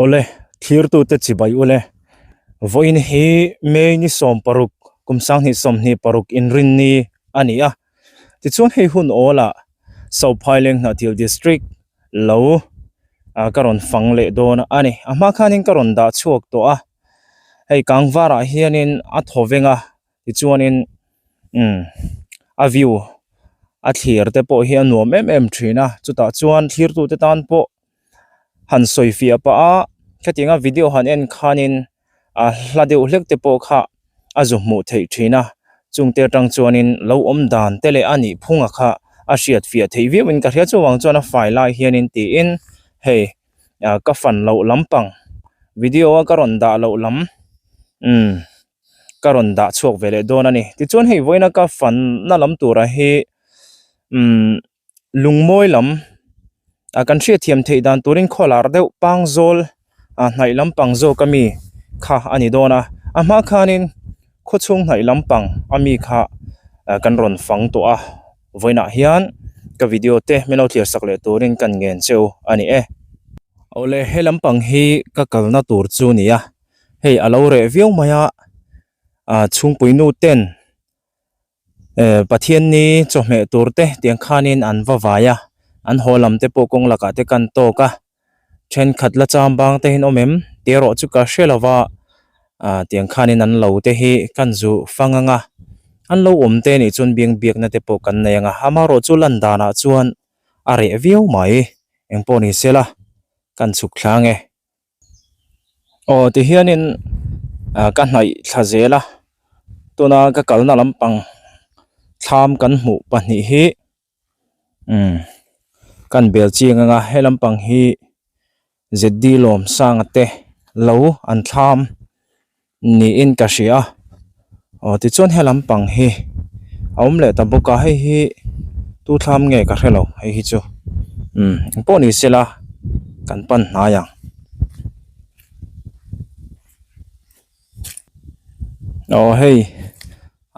Awle, thlirtute chibai ule. Vawiin hi May ni 16 kum 2026 inrinni a ni a. Tichuan hei hun awlah Sophaileng Hnahthial District lo ka rawn fang leh dawn a ni. A hma khanin ka rawn dah chhuak tawh a, hei Kangvarah hianin a thaw veng a. Tichuanin umm a view a thlir te pawh hi a nuam em em thin a chutah chuan thlirtute tan pawh han sawi fiah pah a khatianga video han en khanin a hla deuh hlek te pawh kha a zu hmuh theih thin a chungte atang chuanin lo awm dan te leh a nih phunga kha a hriat fiah theih viau in ka hria chuvang chuan a fai lai hianin tiin hei ka fan loh lampang video a ka rawn dah loh lam umm. ka rawn dah chhuak ve leh dawn a ni tichuan hei vawiina ka fanna lam tura hi umm lungmawi lam ah kan hriatthiam theih dan turin khawlar deuh pangzawl ah hnaih lampang zawk ami kha a ni dawn a a hma khanin khawchhung hnaih lampang ami kha ah kan rawn fang tawh a vawiinah hian ka video te min lo thlir sak leh turin kan ngen cheu a ni e. Awle he lampang hi ka kalna tur chu a ni a. Hei a lo reh viau mai a ah chhungpui nu ten eh Pathianni chawhmeh tur te tiang khanin an va vai a an haw lam te pawh kawng lakah te kan tawk a thenkhat la cham bang te hi an awm em tih erawh chu ka hre lo va ah tiang khanin an lo te hi kan zu fang ang a an lo awm te nih chuan biang biakna te pawh kan nei ang a amaherawh chu lan danah chuan a reh viau mai engpawh ni sela kan chhuk thlang e. Aw tihianin ah ka hnaih thla zel a tuna ka kalna lampang thlam kan hmuh pahnih hi umm kan bel chiang ang a he lampang hi Z_D Lawmsanga te lo an thlam niin ka hria a aw tichuan he lampang hi a awm leh ta bawk a hei hi tu thlam nge ka hrelo hei hi chu umm engpawh ni sela kan pan hnai ang aw hei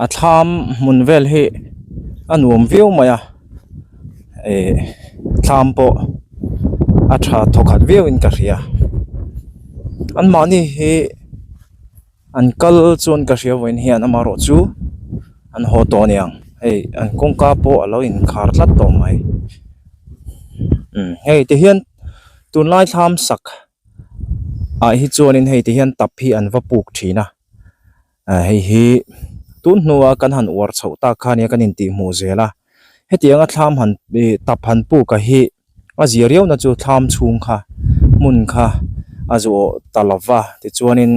a thlam hmun vel hi a nuam viau mai a ih thlam pawh a tha thawkhat viau in ka hria an mahni hi an kal chuan ka hria vawiin hian amaherawh chu an haw tawh a niang hei an kawngka pawh a lo inkhar tlat tawh mai umm hei tihian tunlai thlam sak ah hi chuanin hei tihian tap hi an va puk thin a. Ah hei hi tun hnua kan han uar chhoh tak kha nia kan intih hmuh zel a hetianga thlam han ih tap han puk a hi a zia riau na chu thlam chhung kha hmun kha a zuah ta lo va tichuanin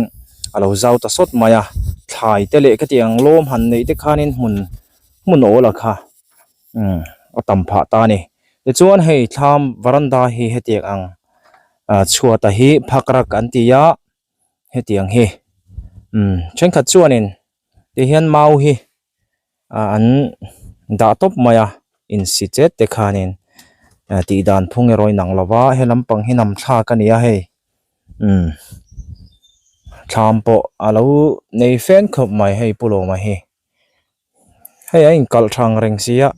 a lo zau ta sawt mai a thlai te leh khatiang lawm han neih te khanin hmun hmun awl a kha umm a tam phah ta a ni tichuan hei thlam varanda hi hetiang ang ah chhuata hi phakrak an ti a. hetiang hi umm thenkhat chuanin tihian mau hi ah an dah tawp mai a insi chet te khanin ah tih dan phung erawh a inang lo va he lampang hi nam thlak a ni a hei umm thlam pawh a lo nei fen khawp mai hei pu lawma hi. Hei a inkalh tha ang reng si a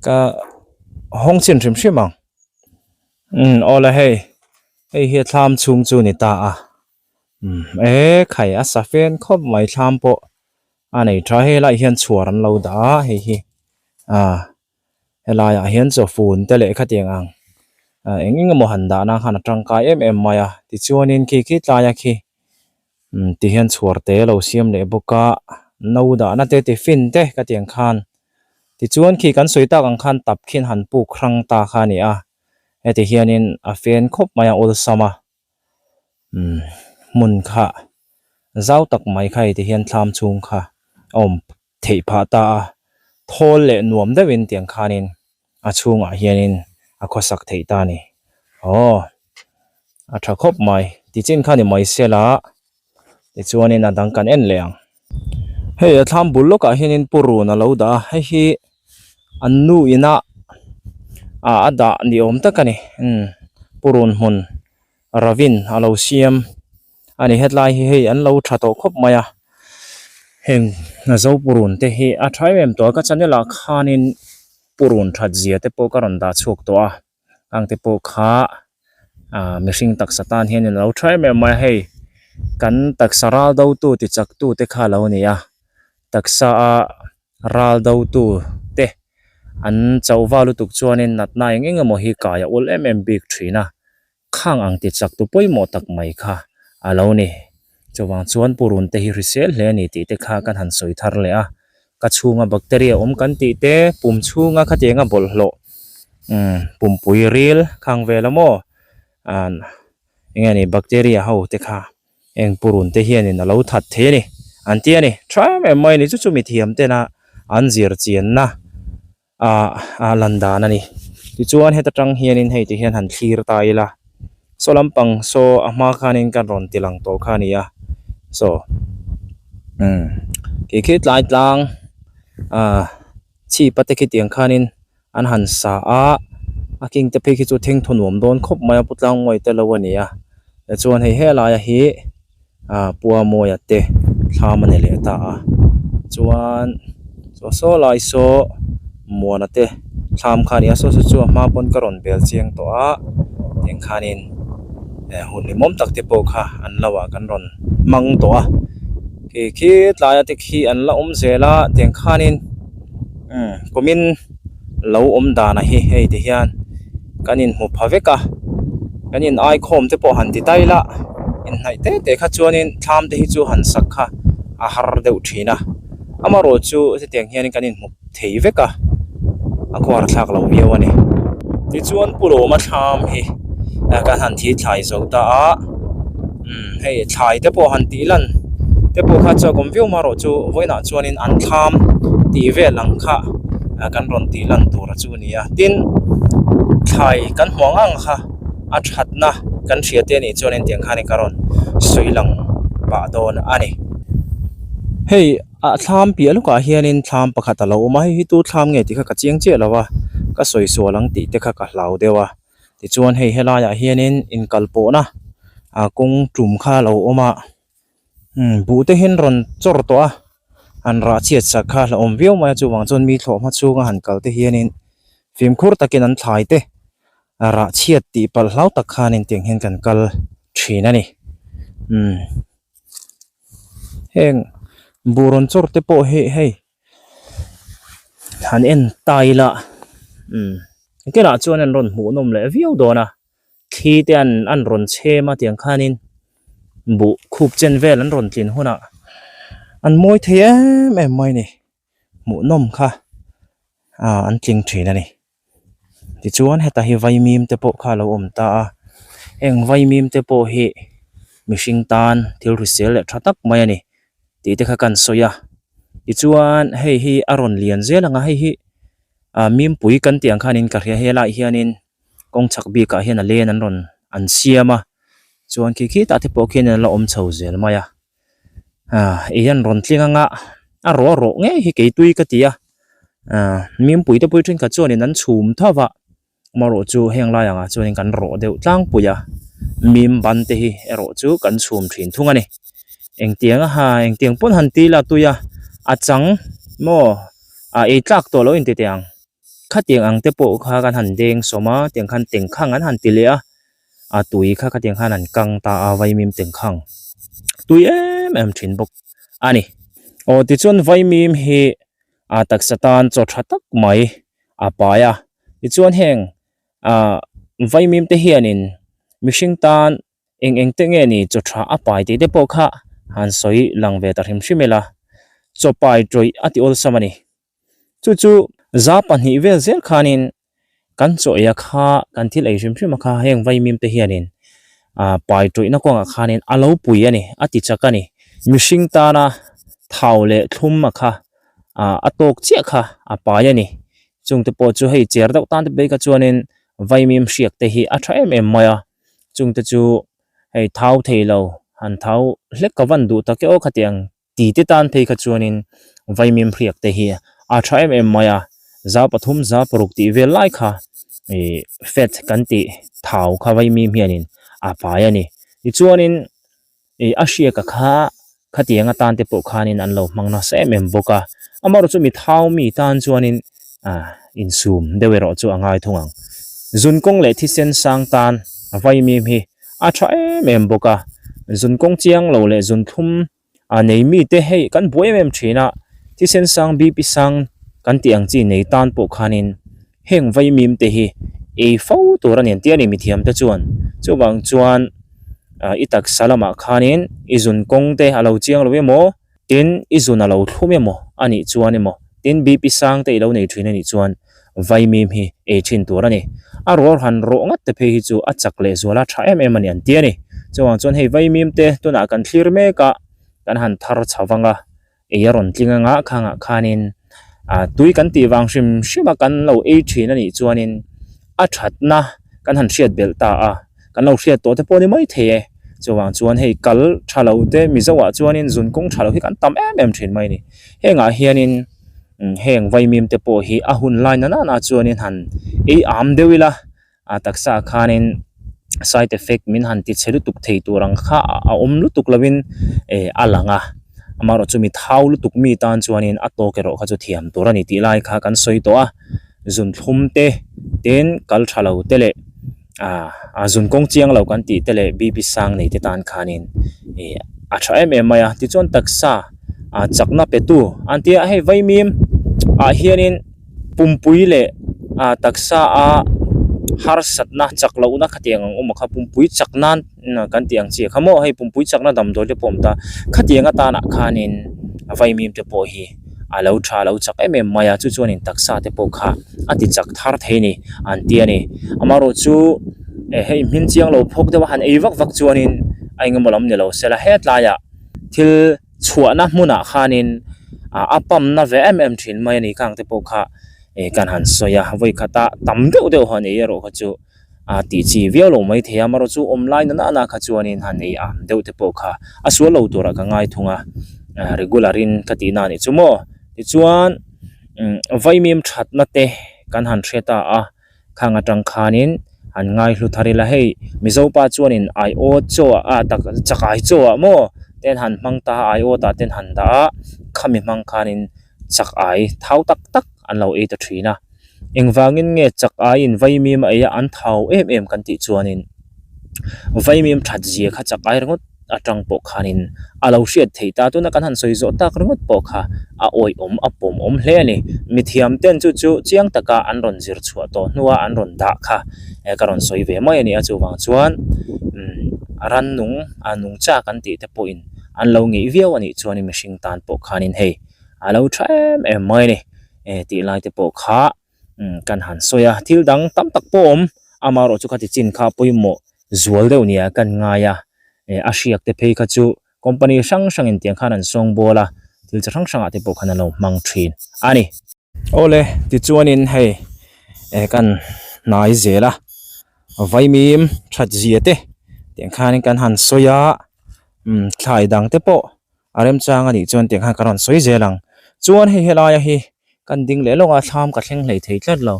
ka hawng chin hrim hrim ang umm awle hei hei hi a thlam chhung chu a ni ta a umm e khai a sa fen khawp mai thlam pawh a nei tha hei helaiah hian chhuar an lo dah a hei hi ah helaiah hian chawfun te leh khatiang ang ah eng eng emaw han dah nan khan a tangkai em em mai a tichuanin khi khi tlaia khi. Umm ti hian chhuar te lo siam leh bawk a no dahna te tiffin te ka ti ang khan tichuan khi kan sawi tak ang khan tap khian han puk hrang ta kha a ni a heti hianin a fen khawp mai a awlsam a umm hmun kha zau tak mai kha heti hian thlam chhung kha a awm theih phah ta a thawl leh nuam deuhin tiang khanin a chhungah hianin a khawsak theih ta a ni aw a tha khawp mai tichin kha ni mai se la tichuanin a dang kan en leh ang hei a thlam bul lawkah hianin purun a lo dah a hei hi an nu ina ah a dah ni awm tak a ni umm purun hmun ravin a lo siam a ni hetlai hi hei an lo tha tawh khawp mai a heng zopurun te hi a tha em em tawh a ka channel ah khanin purun that zia te pawh ka rawn dah chhuak tawh a ang te pawh kha. Aaa mihring taksa tan hianin a lo tha em em mai a hei kan taksa ral do tu ti chak tu te kha a lo ni a taksa a ral do tu te an chauh val lutuk chuanin natna eng eng emaw hi kai a ul em em bik thin a khang ang ti chak tu pawimawh tak mai kha a lo ni chuvang chuan purun te hi hrisel hle a ni tih te kha kan han sawi thar leh a. Ka chhunga bacteria awm kan tih te, pum chhunga khatianga bawlhhlawh umm pumpui ril khang vel a maw ah eng nge ni bacteria ho te kha eng purun te hianin a lo that thei a ni an ti a ni. Tha em em mai a ni chu chu mithiam tena an zir chianna ah a lan dan a ni. Tichuan heta tang hianin hei ti hian han thlir ta ila saw lampang saw a hma khanin kan rawn ti lang tawh kha a ni a saw umm khi khi tlai tlang ah chhip a te khitiang khanin an han sa a a king te phei khi chu thengthaw nuam dawn khawp mai a pu tlang nguai te lo a ni a tichuan hei helai a hi. ah pua mawia te thlam a ni leh ta a chuan saw saw lai saw muana te thlam kha a ni a saw saw chu a hma pawn ka rawn bel chiang tawh a tiang khanin eh hun hlimawm tak te pawh kha an lo ah kan rawn hmang tawh a khi khi tlaia te khi an la awm zel a tiang khanin umm kumin lo awm dan a hi hei ti hian kan inhmu pha vek a kan in aikhawm te pawh han ti ta ila inhnaih te te kha chuanin thlam te hi chu han sak kha a har deuh thin a amaherawh chu hetiang hianin kan inhmu thei vek a a khuar thlak lo viau a ni tichuan pu lawma thlam hi kan han thi thlai zo ta a umm hei thlai te pawh han tih lan te pawh kha chuak awm viau marawh chu vawiinah chuanin an thlam tih vel ang kha kan rawn tih lan tur a chu a ni a tin thlai kan hmuh ang ang kha a thatna kan hria te anih chuanin tiang khanin ka rawn sawi lang pah dawn a ni hei a thlam piah lawkah hianin thlam pakhat a lo awm a hei hi tu thlam nge tih kha ka chiang chiah lo a ka sawi sual ang tih te kha ka hlau deuh a. Tichuan hei helaiah hianin inkal pawhna ah kawng tum kha a lo awm a umm buh te hian rawn chawr tawh a han rah chhiat sak kha a hlauhawm viau mai a chuvang chuan mi thlawhhma chhunga han kal te hianin fimkhur takin an thlai te a rah chhiat tih palh hlau tak khanin tiang hian kan kal thin a ni umm heng buh rawn chawr te pawh hi hei. Han en ta ila umm engtinah chuan an rawn hmuh nawm leh viau dawn a thli te an an rawn chhem a tiang khanin buh khup chen vel an rawn tlin hunah an mawi thei em em mai a ni hmuh nawm kha ah an tling thin a ni. Tichuan heta hi vaimim te pawh kha a lo awm ta a heng vaimim te pawh hi mihring tan thil hrisel leh tha tak mai a ni tih te kha kan sawi a tichuan hei hi a rawn lian zel ang a hei hi ah mimpui kan tih ang khanin ka hria helaiah hianin kawng chhak bikah hian a len an rawn an siam a chuan khi khitah te pawh khian a la awm chho zel mai a ah ih an rawn tling ang a a rawh a rawh ngei hi keitui ka ti a. Ahh mimpui te pawh hi thenkhat chuanin an chhum tho va amaherawh chu heng lai angah chuanin kan rawh deuh tlangpui a mim ban te hi erawh chu kan chhum thin thung a ni engtiang a ha engtiang pawn han ti la tui a a chang maw ah ei tlak tawh lo inti teh ang khatiang ang te pawh kha kan han deng sawm a tiang khan tengkhang an han ti leh a a tui kha khatiang khan an kang ta a vaimim tengkhang tui em em thin bawk a ni aw tichuan vaimim hi a taksa tan chaw tha tak mai a pai a tichuan heng ah vaimim te hianin mihring tan eng eng te nge ni chaw tha a pai tih te pawh kha han sawi lang ve ta hrim hrim ila chaw pai tawih a ti awlsam a ni. Chu chu za pahnih vel zel khanin kan chaw ei a kha kan thil ei hrim hrim a kha heng vaimim te hianin ah pai tawihna kawngah khanin a lo pui a ni a ti chak a ni. Mihring tana thau leh thlum a kha ah a tawk chiah kha a pai a ni. Chungte pawh chu hei cher deuh tan te phei kha chuanin vaimim hriak te hi a tha em em mai a chungte chu hei thau thei lo han thau hlek ka van duh tak e aw khatiang Ti te tan phei kha chuanin vaimim hriak te hi a tha em em mai a, za pathum za paruk tih vel lai kha ih fat kan tih thau kha vaimim hianin a pai a ni. Tichuanin ih a hriak a kha khatiang atan te pawh khanin an lo hmang nasa em em bawk a, amaherawh chu mi thau mi tan chuanin ah insum deuh erawh chu a ngai thung ang. Zun kawng leh thisen sang tan. Vaimim hi a tha em em bawk a, zun kawng chiang lo leh zun thlum a nei mite hei kan buai em em thin a, thisen sang BP sang kan tih ang chi nei tan pawh khanin heng vaimim te hi ei fo tur a ni an ti a ni mithiam te chuan. Chuvang chuan i taksa lamah khanin i zun kawng te a lo chiang lo emaw Tin, i zun a lo thlum emaw a nih chuan emaw, tin BP sang te i lo nei thin a nih chuan vaimim hi ei thin tur a ni. A rual han rawh ngat te phei hi chu a chak leh zual a tha em em a ni an ti a ni. Chuvang chuan hei vaimim te tunah kan thlir mek a, kan han thar chho vang a, ei a rawn tling anga khangah khanin ah tui kan tih vang hrim hrim a kan lo ei thin a nih chuanin a thatna kan han hriat belh ta a. Kan lo hriat tawh te pawh a ni mai thei e. Chuvang chuan hei kal tha lo te Mizo ah chuanin zun kawng tha lo hi kan tam em em thin mai a ni. Hengah hianin heng vaimim te pawh hi a hun lai na nana chuanin han ei am deuh ila a taksa ah khanin side effect min han ti chhe lutuk thei tur ang kha a awm lutuk lovin eh a lang a. Amaherawhchu mi thau lutuk mi tan chuanin a tawk erawh kha chu thiam tur a ni tih lai kha kan sawi tawh a. Zunthlum te tin kal tha lo te leh ah a zun kawng chiang lo kan tih te leh BP sang nei te tan khanin ih a tha em em mai a tichuan taksa ah chakna pe tu an tia hei vaimim ah hianin pumpui leh ah taksa a harsatna chak lohna khatiang ang awm a kha pumpui chak nan kan tih ang chi kha maw hei pumpui chakna damdawi te pawh a awm ta khatiang atanah khanin vaimim te pawh hi. a lo tha a lo chak em em mai a chu chuanin taksa te pawh kha a ti chak thar thei a ni an ti a ni amaherawh chu eh hei hmin chiang lo phawk deuh a han ei vak vak chuanin a engemaw lam ni lo sela hetlaiah thil chhuahna hmunah khanin ah a pump na ve em em thin mai a ni khang te pawh kha eh kan han sawi a vawikhata tam deuh deuh han ei erawh kha chu. a tih chi viau lo mai thei a amaherawh chu awm lai na na kha chuanin han ei am deuh te pawh kha a sual lo turah ka ngai thung a regular in ka tih na a nih chu maw tichuan umm vaimim thatna te kan han hre ta a khang atang khanin an ngai hlu thar ila hei mizo pa chuanin aiawt chaw ah tak chakai chaw ah maw te an han hmang ta a aiawt ah te an han dah a khami hmang khanin chakai thau tak tak an lo ei ta thin a. Engvangin nge chak aiin vaimim a ei a an thau em em kan tih chuanin vaimim that zia kha chak ai ringawt atang pawh khanin a lo hriat theih ta tuna kan han sawi zawh tak ringawt pawh kha a awihawm a pawmawm hle a ni. Mithiam ten chu chu chiang taka an rawn zir chhuah tawh hnua an rawn dah kha ka rawn sawi ve mai a ni a chuvang chuan rannung a nungcha kan tih te pawhin an lo ngeih viau a nih chuanin mihring tan pawh khanin hei a lo tha em em mai a ni. eh tih lai te pawh kha umm kan han sawi a thil dang tam tak pawh a awm amaherawh chu khati chin kha pawimawh zual deuh nia kan ngai a eh a hriak te phei kha chu company hrang hrang in tiang khan an sawng bawl a thil chi hrang hrang ah te pawh khan an lo hmang thin a ni. Awle tichuanin hei eh kan hnai zel a vaimim that zia te tiang khanin kan han sawi a umm thlai dang te pawh a remchang a nih chuan tiang khan ka rawn sawi zel ang chuan hei helaia hi kan ding leh lawk a thlam ka thleng hlei thei tlat lo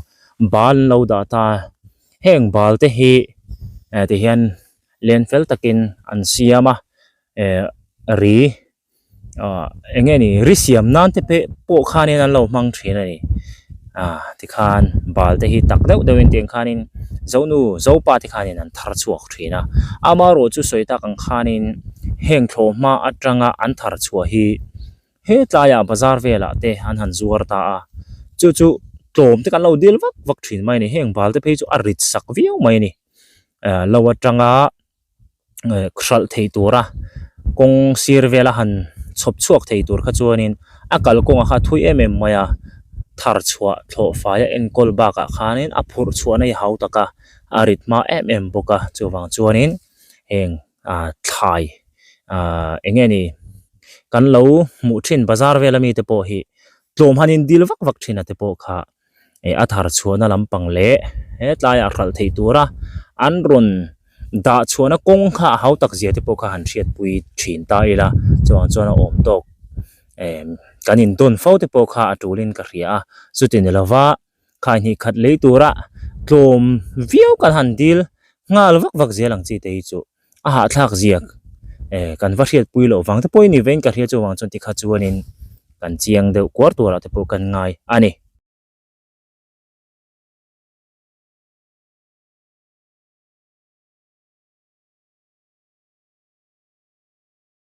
bal an lo dah ta a heng bal te hi eh ti hian len fel takin an siam a eh ri ah eng nge ni ri siam nan te peh pawh khanin an lo hmang thin a ni ah tikhan bal te hi tak deuh deuhin tiang khanin Zonu Zopa te khanin an thar chhuak thin a amaherawh chu sawi tak ang khanin heng thlawhhma atanga an thar chhuah hi hetlaiah bazar velah te an han zuar ta a chu chu tlawm te kan lo dil vak vak thin mai a ni heng bal te phei chu a rit sak viau mai a ni ah lo atanga. hralh thei tura kawng sir vela han chhawp chhuak thei tur kha chuanin a kalkawngah kha a thui em em mai a thar chhuah thlawh fai a enkawl bakah khanin a phurh chhuahna hi hau tak a a rit hma em em bawk a chuvang chuanin heng ah thlai ah eng nge ni kan lo hmuh thin bazar vela mite pawh hi tlawm han in dil vak vak thin a te pawh kha. eh a thar chhuahna lampang leh hetlaiah hralh theih tura an rawn dah chhuahna kawng kha a hau tak zia te pawh kha han hriatpui thin ta ila chuvang chuan a awm tawk eh kan intawn fo te pawh kha a tulin ka hria a chuti ni lova khaihnih khat lei tura tlawm viau kan han dil nghal vak vak zel ang chi te hi chu. A hahthlak ziak eh kan va hriatpui loh vang te pawhin ni vein ka hria chuvang chuan tikha chuanin kan chiang deuh kuar turah te pawh kan ngai a ni.